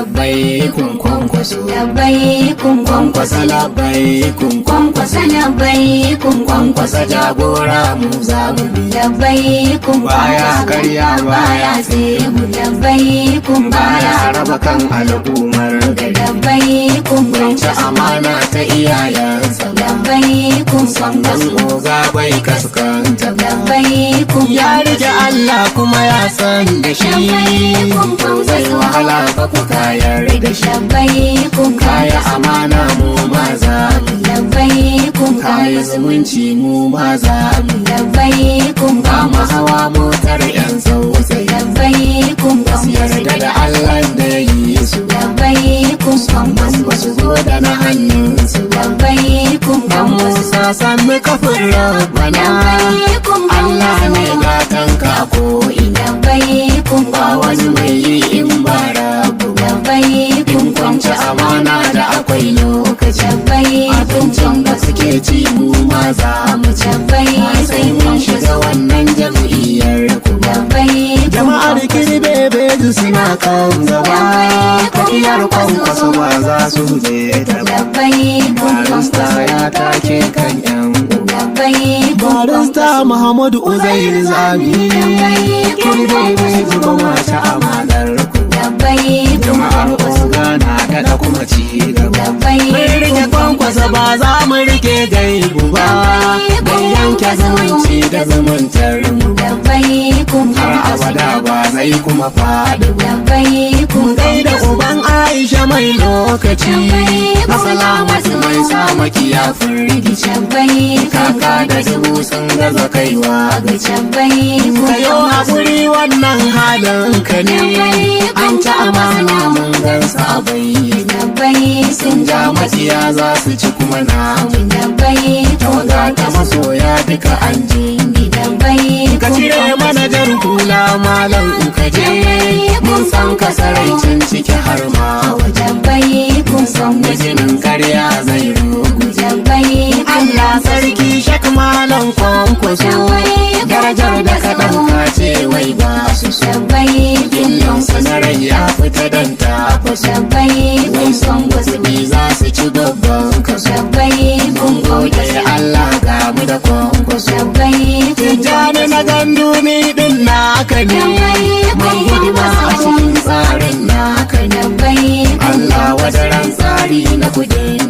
Labbai kun Kwankwaso. Labbai kun Kwankwasa, labbai kun Kwankwasa, labbai kun Kwankwasa, jagora mu za mu bi. Labbai kun Baya karya, baya tsegu. Labbai kun baya raba kan al'ummar gari. Labbai kun Bai ci amana ta iyayensa ba. Labbai kun Sannan oga bai kaskanta ba. Labbai kun Ya rike Allah kuma ya san da shi. Zai wahala fa ku kayar da shi. Labbai kun Kaya amana, mu ma za mu. Labbai kun Kaya zumunci, mu ma za mu. Labbai kun Ba mu hawa motar yan tsautsayi. Labbai kun Su yarda da Allah da ya yi su. Labbai kun Sannan ba su zo da na hannunsu ba. Labbai kun Dan Musa, sannu kafin rabbana. Allah ne gatan ka ko ina. Labbai kun Ba wani mai yi in ba rabu ba. Labbai kun In kwanci amana da akwai lokaci. Labbai Abincin da suke ci, mu ma za mu ci. Labbai Ba sai mun shiga wannan jam'iyyar ku ba. Labbai Jama'ar Kirbe Beji suna kan gaba. Tafiyar Kwankwaso ba za su je ta ba. Labbai kun Barista ya take kan yan uba. Labbai kun Barista Muhammadu Uzair Zabi. Kirbe Beji ba ma ta amanar ku. Labbai Jama'ar oga na daɗa kuma ci gaba. Labbai Mun rike Kwankwasa, ba za mu rike gaibu ba. Bai yanke zumunci da zumuntar mu. Labbai kun Har abada ba zai kuma faɗi ba. Labbai kun Gaida uban Aisha mai lokaci. Na salamatu mai sa makiya firgici. Labbai Kaka da dubu sun gaza kaiwa gaci. Labbai Kayo haƙuri, wannan halin ka ne. An ci amana, mun gansa a bayyane. Labbai Sun ja maciya za su ci kuma namu. Labbai Tawaga ta masoya duka an jingina. Labbai Ka cire mana jar hula, malam, in ka je. Mun san ka sarai can ciki har ma waje. Labbai kun San jinin karya zai ruguje. Labbai Allah sarki, shak malam Kwankwaso. Darajar da ka ɗauka ce wai ba su so. Labbai Illansa na rai ya fita don ta faso. Labbai Wai son wasu bi za su ci babban kaso. Labbai Mun gode Allah, ga mu da Kwankwaso. Labbai Tijjani na gandu, ni din naka ne. Mai hidima a cikin tsarin naka ne. Labbai Allah wadaran tsari na kudin.